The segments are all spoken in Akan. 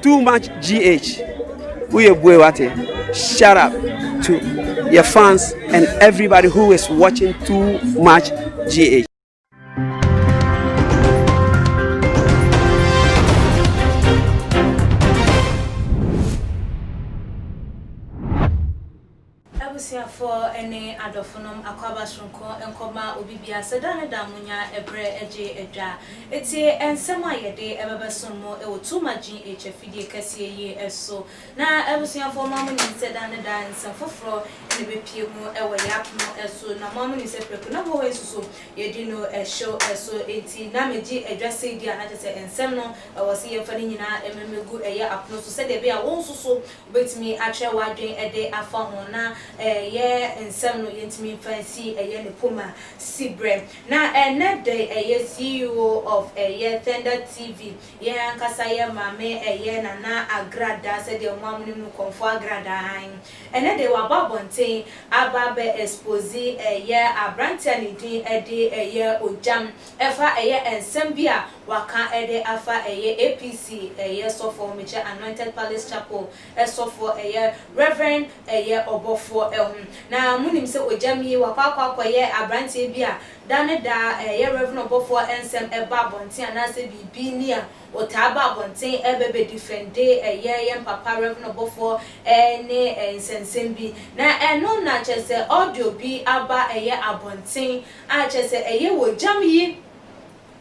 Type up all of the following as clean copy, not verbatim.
Too much GH woyɛ bue wate shut up to your fans and everybody who is watching too much GH. Abusuafoɔ ne adɔfonom akwaaba soronko nkɔma obi biara sɛ da ne da monya ɛberɛ gye adwa tie nsɛm a yɛde bɛbɛsom mo wɔ Tuma GH afidie kɛseɛ yi so. Na abusuafoɔ mo ara monim sɛ da ne da nsɛm foforɔ na ɛbɛpue mu wɔ yɛn apono so na mo ara monim sɛ prɛko na wɔ hɔ yi nso so yɛdi no hyew so enti na megye adwa sei di a na kyerɛ sɛ nsɛm no ɛwɔ sɛ yɛmfa ne nyinaa mmɛgu ɛyɛ apono so sɛdeɛ ɛbɛyɛ a wo nso so Wobɛtumi akyerɛ w'adwene de afa ho na ɛyɛ nsɛm no yɛntumi mfa nsi ɛyɛ ne poma siberɛ. Na ɛnɛ da yi ɛyɛ CEO of ɛyɛ Thunder TV, yɛn ankasa yɛ maame ɛyɛ Nana Agradaa sɛdeɛ mo ara monim no Kɔmfoɔ Agradaa aane. Ɛnɛ da yi waba abɔnten aba abɛ expose ɛyɛ aberanteɛ a ne din de ɛyɛ Ogyam ɛfa ɛyɛ nsɛm bi a waka de afa ɛyɛ APC ɛyɛ sɔfoɔ mekyɛ Anointed Palace Chapel sɔfoɔ ɛyɛ Rev ɛyɛ ɔbɔfoɔ ho. Na mo nim sɛ ogyam yi wakɔ akɔ akɔyɛ abranteɛ bi a da ne da ɛyɛ Rev ɔbɔfoɔ nsɛm ɛba abɔnten anaasɛ biribi ni a ɔtaa ba abɔnten ɛbɛ bɛ defende ɛyɛ yɛn papa Rev ɔbɔfoɔ ɛne nsɛnsɛm bi. Na ɛno na kyerɛ sɛ audio bi aba ɛyɛ abɔnten a kyerɛ sɛ ɛyɛ wɔ gyam yi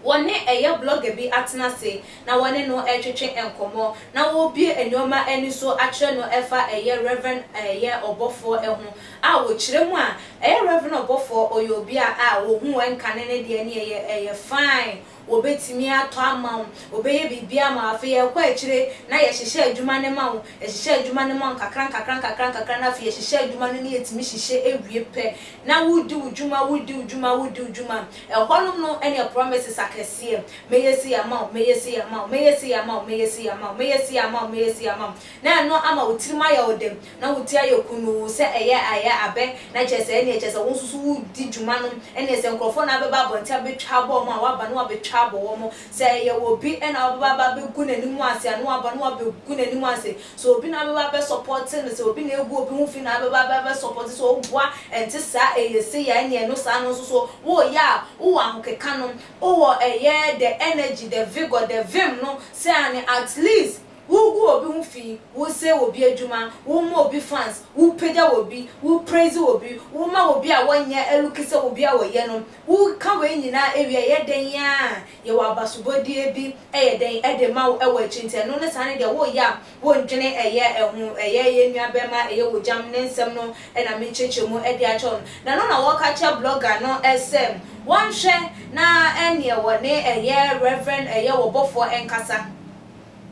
wɔne ɛyɛ blogger bi atena ase na wɔne no retwetwe nkɔmmɔ na wɔrebue nnoɔma ani so akyerɛ no ɛfa ɛyɛ Rev ɛyɛ ɔbɔfoɔ ho a wɔkyerɛ mu a ɛyɛ Rev ɔbɔfoɔ ɔyɛ obi a a wɔhu nkane ne deɛ ne ɛyɛ ɛyɛ fine wɔbɛtumi atɔ ama wo wɔbɛyɛ biribi ama wo afei ɛkɔ akyire na yɛhyehyɛ adwuma no ma wo yɛhyehyɛ adwuma no ma wo nkakra nkakra nkakra nkakra na afei yɛhyehyɛ adwuma no ne yɛtumi hyehyɛ wie pɛ na woredi wo dwuma, woredi wo dwuma, woredi wo dwuma. Ɛhɔnom no ɛneɛ promises akɛseɛ, mɛyɛ sei ama wo, mɛyɛ sei ama wo, mɛyɛ sei ama wo, mɛyɛ sei ama wo, mɛyɛ sei ama wo, mɛyɛ sei ama wo. Na ɛno ama wo tirim ayɛ wo dɛ, na wo ti ayɛ kunuu sɛ ɛyɛ ayɛ abɛ, na kyerɛ sɛ ɛneɛ kyerɛ sɛ wo nso so woredi dwuma no, ɛneɛ sɛ nkorɔfoɔ na abɛba abɔnten abɛtwa abɔ wɔn a, woaba na woabɛtwa abɔ wɔn. Sɛ ɛyɛ obi na wobɛba aba abɛgu n'anim ase a, na woaba na woabɛgu n'anim ase. Sɛ obi na abɛba abɛ sɔpɔte no, sɛ obi na egu obi ho fi na abɛba abɛ abɛ sɔpɔte sɛ ɔboa, ɛnte saa, ɛyɛ sei a ɛneɛ ɛno saa no nso so woyɛ a wowɔ ahokeka no, wowɔ ɛyɛ the energy, the vigour, the vim no sɛ ane at least wogu obi ho fi, wosɛe obi adwuma, woma obi fans, wopagya obi, wo praise obi, woma obi a wɔnyɛ ɛluki sɛ obi a wɔyɛ no, woka wei nyinaa wie a ɛyɛ dɛn ara a yɛwɔ abasobɔdeɛ bi yɛ dɛn de ma wo wɔ akyiri nti ɛno ne saa ne deɛ woyɛ a wondwene ɛyɛ ɛho ɛyɛ yɛn nua bɛma ɛyɛ wogyam ne nsɛm no na mekyerɛkyerɛ mu de akyerɛ wo no na ɛno na wɔka kyerɛ blogger no sɛ wɔnhwɛ na ɛneɛ wɔne ɛyɛ Reverend ɛyɛ wɔbɔfoɔ nkasa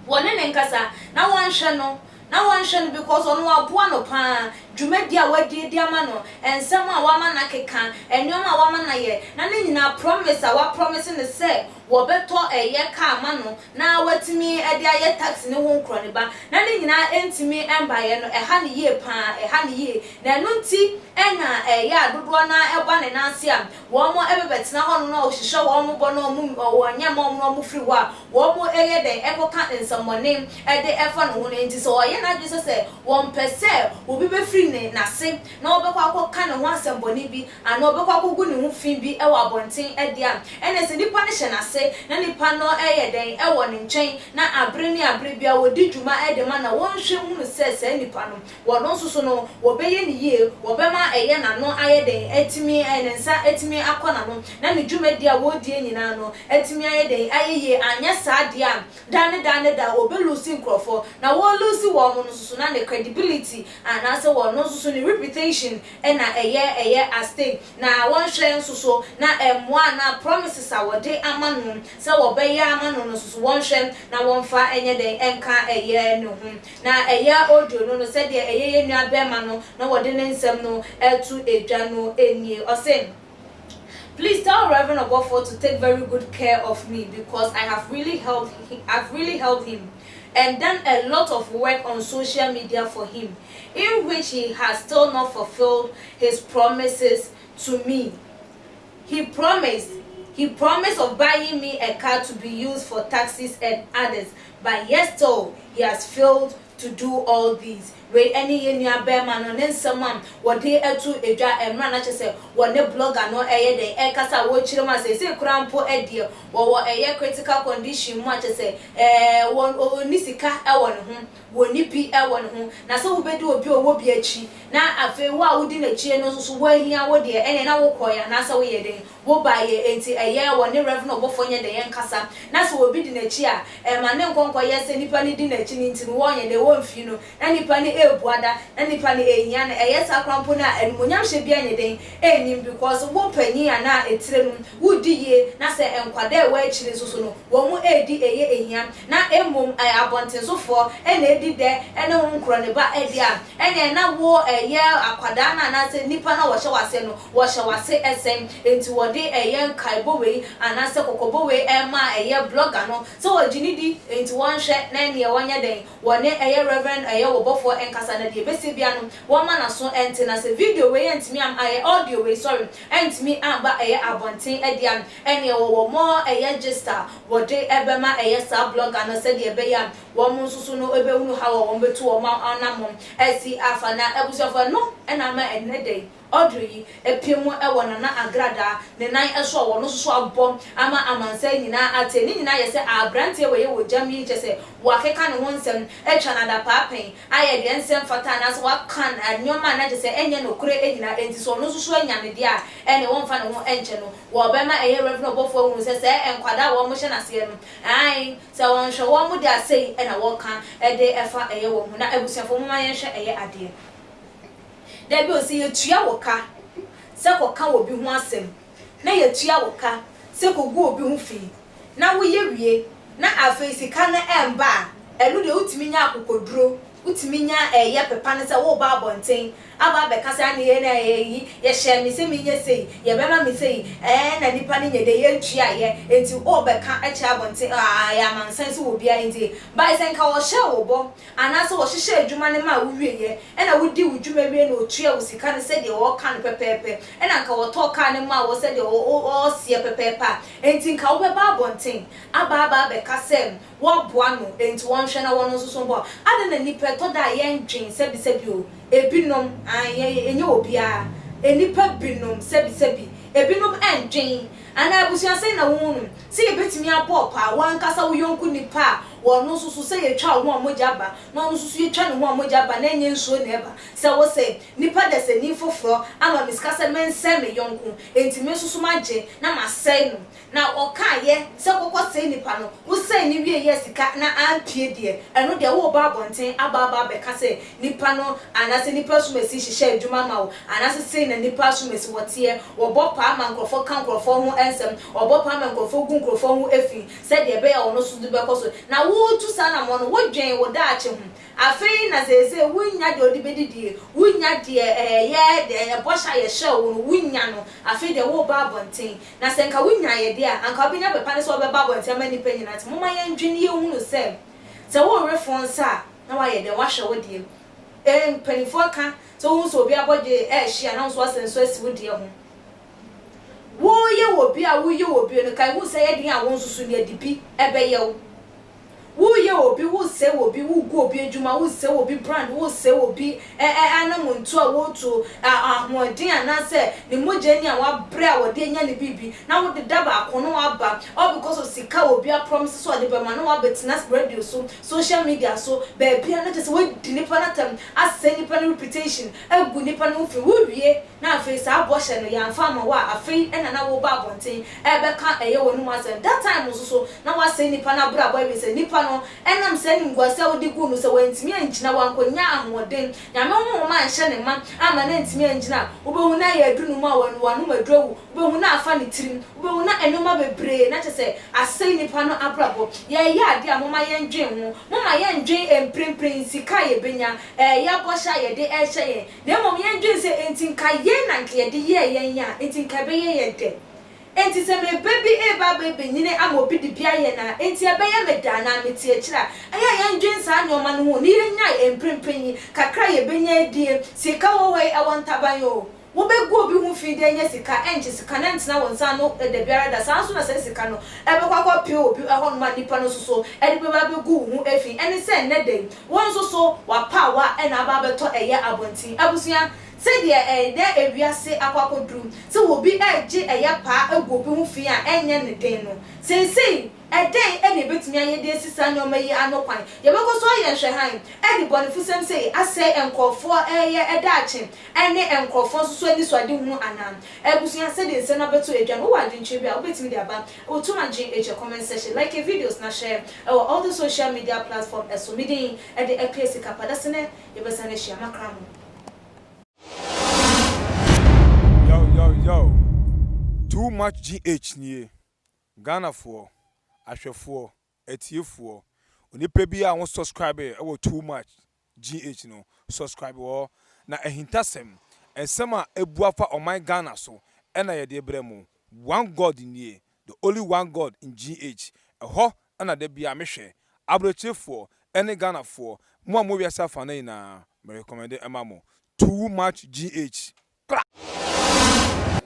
wɔne ne nkasa na wɔnhwɛ no Na wɔnhwɛ no because ɔno waboa no paa, dwumadi a wadi adi ama no, nsɛm a wama no akeka, nnoɔma a wama no ayɛ, na ne nyinaa promise a wa promise no sɛ wɔbɛtɔ ɛyɛ car ama no na watumi de ayɛ taxi ne ho nkorɔneba, na ne nyinaa ɛntumi mbaeɛ no, ɛha no yie paa, ɛha no yie. Na ɛno nti na ɛyɛ a dodoɔ no ara ɛba ne nan ase a wɔn bɛbɛtena hɔ nom na wɔhyehyɛ wɔn bɔ na wɔn wɔnyɛ mma wɔn na wɔfiri hɔ a, wɔyɛ dɛn kɔka nsɛmmɔne de fa ne ho no. Enti sɛ ɔyɛ n'adwene sɛ sɛ wɔmpɛ sɛ obi bɛfiri ne n'ase na ɔbɛkɔ akɔka ne ho asɛmmɔne bi anaa ɔbɛkɔ akɔgu ne ho fi bi wɔ abɔnten deɛ a, ɛnneɛ sɛ nipa no hyɛ n'ase na nipa no yɛ dɛn wɔ ne nkyɛn na abere ne abere biara wɔdi dwuma de ma no a, wɔnhwɛ nhunu sɛ saa nipa no Wɔn nso so no, wɔbɛyɛ no yie, wɔbɛma ɛyɛ n'ano ayɛ dɛn atumi, ne nsa atumi akɔ n'ano, na ne dwumadie a wɔredie nyinaa no atumi ayɛ dɛn ayɛ yie, anyɛ saa deɛ a, daa ne daa ne daa wɔbɛluusi nkorɔfoɔ, na wɔreluusi wɔn no nso so na ne credibility anaasɛ wɔn nso so ne reputation na ɛyɛ ɛyɛ at stake, na wɔnhwɛ nso so na mmoa anaa promises a wɔde ama no sɛ wɔbɛyɛ ama no no nso so wɔnhwɛ na wɔmfa nyɛ dɛn nka ɛyɛ ne ho. Na ɛyɛ audio no no sɛdeɛ ɛyɛ yɛn nua bɛɛma no na wɔde ne nsɛm no ɛto dwa no nie. Ɔse, Please tell Reverend Obofour to take very good care of me because I have really helped I've really helped him and done a lot of work on social media for him in which he has still not fulfilled his promises to me. He promised he promised of buying me a car to be used for taxis and others. But yet still he has failed to do all these. Wei ɛne yɛn nua bɛrima no ne nsɛm a wɔde ɛto edwa mmerɛ na kyerɛ sɛ wɔne blogger no ɛyɛ den ɛkasa a wɔrekyerɛ mu a sɛsɛ kura mpo ɛdeɛ wɔwɔ ɛyɛ critical condition mu a kyerɛ sɛ wɔn wɔn sika ɛwɔ ne ho, wɔn bi ɛwɔ ne ho. Na sɛ wobɛdi obi a ɔwɔ bi akyi na afei wo a wodi n'akyi no nso so wɔahia wo deɛ, ɛnna na wokɔ yɛ anaasɛ woyɛ den woba yɛ. Nti ɛyɛ wɔ ne Reverend Obofour nyɛ den yɛn kasa na sɛ obi di n'akyi a, ɛma ne nkɔnkɔ yɛ sɛ nipa ne di n'akyi ne nti no wɔnyɛ den wɔmfi no na nipa ne ebu ada na nipa ne ehia no. Ɛyɛ saa koraa na animonyam hyɛ bi anyɛ den enim because wo panyin anaa etire no wodi yie na sɛ nkwadaa ɛwɔ akyire nso so no wɔn mu edi ɛyɛ ehia na emom abɔntensofoɔ ɛna edi dɛ ɛne ho nkorɔ ne ba ɛdi a, ɛna ɛna wo ɛyɛ akwadaa na anaasɛ nipa na wɔhyɛ wase no wɔhyɛ wase ɛsɛn. Nti wɔde ɛyɛ nkaebɔ wei anaasɛ kɔkɔbɔ wei ɛma ɛyɛ blogger no sɛ wɔgye ne di, nti wɔnhwɛ na ɛneɛ wɔnyɛ den wɔne ɛyɛ Reverend ɛyɛ Obofour ɛnkasa na deɛ ebesi bia no wɔma n'aso ɛnte. Na sɛ video wei ɛntumi am ɛyɛ audio wei, sorry, ɛntumi amba ɛyɛ abɔnten ɛdi a, ɛneɛ wɔwɔ mɔ ɛyɛ gist a wɔde ɛbɛma ɛyɛ saa blogger no sɛdeɛ ɛbɛyɛ a wɔn nso so no ɛbɛhunu ha wɔ wɔn bɛtu wɔn anam ɛsi afa. Na abusuafoɔ no ɛna ama ɛnɛ dɛ audio yi epie mu ɛwɔ Nana Agradaa ne nan ɛso a wɔn nso so abɔ ama amansa nyinaa ate. Ne nyinaa yɛ sɛ aberanteɛ wɔ yɛ wɔ gyam yi kyɛ sɛ wakeka ne ho nsɛm atwa n'adapaapɛn ayɛ deɛ nsɛm fata anaasɛ waka nneɛma a n'agye sɛ ɛnyɛ nokorɛ nyinaa. Enti sɛ ɔno nso so anya ne deɛ a, ɛne wɔmfa ne ho ɛnkyɛ no wɔbɛma ɛyɛ Reverend Obofour ahunu sɛ nkwadaa a wɔn hyɛ n'aseɛ no ae sɛ wɔnhwɛ wɔn mo de asɛyi ɛna wɔka ɛde ɛfa ɛyɛ wɔn ho. Na abusuafo, mo ma yɛnhwɛ ɛyɛ adeɛ dabi o sɛ yɛtua wɔ ka sɛ kɔka wɔ bi ho asɛm na yɛtua wɔ ka sɛ kɔgu obi ho fi na woyɛ wie na afei sika no ɛmba a, ɛno deɛ wotumi nya akokoduro, wotumi nya ɛyɛ pepa no sɛ woba abɔnten aba abɛka sɛ ane yɛ na ɛyɛ yi yɛhyɛ me sɛ menyɛ sei, yɛbɛma me sei, ɛɛ na nipa no nyɛ de yɛntua yɛ. Nti wobɛka ɛkyɛ abɔnten aa yɛ amansan sɛ wɔ bia. Nti bae sɛ nka wɔhyɛ wo bɔ anaasɛ wɔhyehyɛ adwuma no ma a wowie ɛna wodi wo dwuma wie na otua wo sika no sɛdeɛ wɔka no pɛpɛɛpɛ, ɛna nka wɔtɔɔ kaa no ma wɔ sɛdeɛ ɔɔseɛ pɛpɛɛpɛ a, nti nka wobɛba abɔnten aba abɛka sɛ wɔboa no. Nti wɔnhwɛ na wɔn nso so bɔ ade na nipa ɛtɔ da a yɛndwen sɛbisɛbi o, ebinom ayɛ ɛnyɛ obiara, enipa binom sɛbisɛbi ebinom ɛndwen anaa abusuasɛn na wɔn no sɛ yɛbɛtumi abɔ paa wɔn ankasa wo yɔnko nipa a wɔn nso so sɛ yɛtwa wo ho a mogya ba na ɔno nso so yɛtwa ne ho a mogya ba na ɛnyɛ nsuo na ɛba sɛ wɔ sɛ nipa dasani foforɔ ama me sika sɛ mɛnsɛn me yɔnko, nti me nso so magye na masɛe no. Na ɔkaayɛ sɛ kɔkɔ sɛe nipa no, wosɛe ne wie yɛ sika na ampie deɛ, ɛno deɛ wɔreba abɔnten aba abɛka sɛ nipa no anaasɛ nipa asomasi hyehyɛ adwuma ma wo anaasɛ sei na nipa asomasi wɔteɛ, wɔbɔ paa ma nkurɔfoɔ ka nkurɔfoɔ ho nsɛm, wɔbɔ paa ma nkurɔfoɔ gu nkurɔfoɔ ho efi sɛdeɛ ɛbɛyɛ a ɔno nso de bɛkɔ so. Na wotu saa namɔ no, wodwen wo daakye ho. Afei na seesei wonya deɛ ɔde bɛdidie, wonya deɛ ɛyɛ deɛ ɛbɔhyɛ a yɛhyɛ wo no wonya no. Afei deɛ wɔreba abɔnten na sɛ nka wonya yɛ deɛ a, anka wobɛnya pɛpa ne sɛ wɔbɛba abɔnten ama nnipa nyinaa. Nti momma yɛndwene yɛhunu sɛ wɔrewe fo nsa a na wayɛ dɛn wahwɛ wo deɛ. Mpanimfoɔ ka sɛ wohu sɛ obi abɔdwe ɛɛhye a, na wo nso wasɛ nso asi wo deɛ ho. Woyɛ wɔ bi a woyɛ wɔ bi no ka hu sɛ yɛ den a wo nso so nea de bi ɛbɛyɛ wo. Woyɛ obi, wosɛe obi, wogu obi adwuma, wosɛe obi brand, wosɛe obi ɛ ɛ anamontu a wotu ahoɔden anaasɛ ne mogya ni a wabrɛ a wɔde anya ne biribi na wode da baako no waba all because of sika obi apromise so ɔde bɛma na wabɛtena radio so, social media so, baabi a na kyerɛ sɛ wadi nipa no atam, asɛe nipa no reputation, agu nipa no ho fi. Wowie na afei saa bɔhyɛ no yɛamfa ama wo a, afei ɛna na woba abɔnten ɛbɛka ɛyɛ wɔ num asɛm. That time nso so na wasɛe nipa no abrabɔ awie sɛ nipa no ɛnam sɛ nimguase a wode gu no sɛ wantumi angyina, wankɔnya ahoɔden, Nyame honhom anhyɛ ne ma ama na ntumi angyina. Wobɛhu na yɛ adu no mu a wanom aduru awu, wobɛhu na afa ne tirim, wobɛhu na nneɛma bebree na kyerɛ sɛ asɛe nipa no abrabɔ. Yɛyɛ adeɛ a, moma yɛndwen ho, moma yɛndwen mprempren sika a yɛbɛnya, ɛyɛ bɔhyɛ a yɛde ɛhyɛ yɛn, na mmom yɛndwen sɛ enti nka yɛn na nka yɛde yɛɛ yɛn a, enti nka ɛbɛyɛ yɛ dɛ. Enti sɛ meba bi eba abɛnyini ama obi de bi ayɛ na enti ɛbɛyɛ me da anaa mete akyire a, ɛyɛ a yɛndwen saa nneɛma no ho ne yɛnyae mprempren yi kakra a yɛbɛnya adie. Sika wɔ hɔ yi, ɛwɔ ntaban o. Wobɛgu obi ho fi de anya sika, ɛnkye sika no ɛntena wo nsa ano da biara da, saa nso na saa sika no ɛbɛkɔ akɔpem obi hɔnom a nipa no nso so de bɛba abɛgu wo ho fi, ɛne sɛ nnɛ da yi wo nso so w'apaawa na aba abɛtɔ ɛyɛ abɔnten. Abusua, sɛdeɛ ɛnnɛ ewiase akɔ akɔduru sɛ obi regye ɛyɛ paa agu obi ho fi a ɛnyɛ ne den no, seesei Ɛdɛn na yebetumi ayɛ de asi saa nneɛma yi ano kwan? Yɛbɛkɔ so ayɛ nhwɛhan de bɔnefosɛm sei asɛe nkurɔfoɔ reyɛ daakye ne nkurɔfoɔ nso so anisoadehunu anaa? Abusua, sɛdeɛ nsɛm no abɛto adwa no, wowɔ adwenkyerɛ bi a, wobɛtumi de aba wɔ To Adwene HA comment section. Like yɛn videos na share wɔ all the social media platform so. Me din de Akua Sikapa. Dasene, yɛbɛsan ahyia. Makra mo. Yo yo yo, too much GH nie. Ghanafoɔ, ahwɛfoɔ, atiefoɔ, onipa biara a wo subscribe wɔ too much GH no, subscribe wɔ hɔ. Na ahintasɛm, nsɛm a abu afa ɔman Ghana so na yɛde rebrɛ mo. One God nie, the only one God in GH. Ɛhɔ na da biara mehwɛ. Abrokyerefoɔ ne Ghanafoɔ, mo a mowɔ wiase afanan nyinaa, me recommend ma mo. Too much GH. Kra!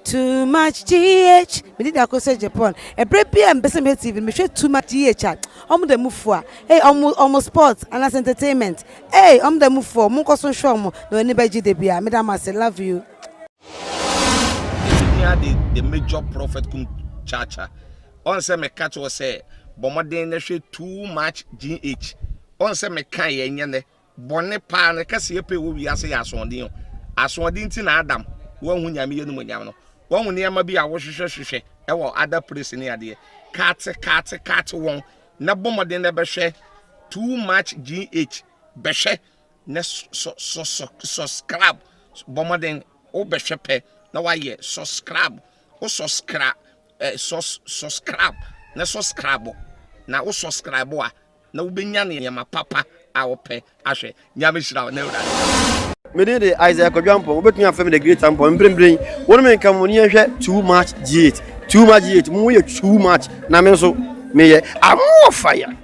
Too much GH Me didi ako sɛ Japan Ɛberɛ biara a mepɛ sɛ mehwɛ TV no mehwɛ too much GH a Ɔmo da mu fua Ei ɔmo ɔmo sports anaasɛ entertainment Ei ɔmo da mu fua Monkɔ so nhwɛ ɔmo na w'ani bɛgye da biara Meda mo ase love you. Eti hia de the major prophet kum chacha ɔn sɛ me ka kyerɛ sɛ bɔ mmɔden na hwɛ too much GH ɔn sɛ me ka yɛ nyɛ nɛ Bɔne paa no kɛseyɛ pɛ wɔ wiase yɛ asoɔden o. Asoɔden nti na Adam wanhu Nyame animuonyam no. Wahu nneɛma bi a wohwehwɛ hwehwɛ wɔ other place ne adeɛ. Kate kate kate wɔn na bɔ mmɔden na bɛhwɛ too much GH bɛhwɛ na sɔ sɔ sɔ subscribe bɔ mmɔden wobɛhwɛ pɛ na wayɛ subscribe wo subscribe eh, subscribe na subscribe na wo subscribe a na wobɛnya nneɛma papa a wopɛ ahwɛ. Nyame hyira wo na Awurade nka wo. Me din de Isaiah Kwadwo Ampong, wobɛtumi afrɛ me The Great Ampong. Mprempren, wo ne me nka mo ne yɛnhwɛ Too Much G8. Too Much G8, mo yɛ too much, na me nso meyɛ I'm more fire.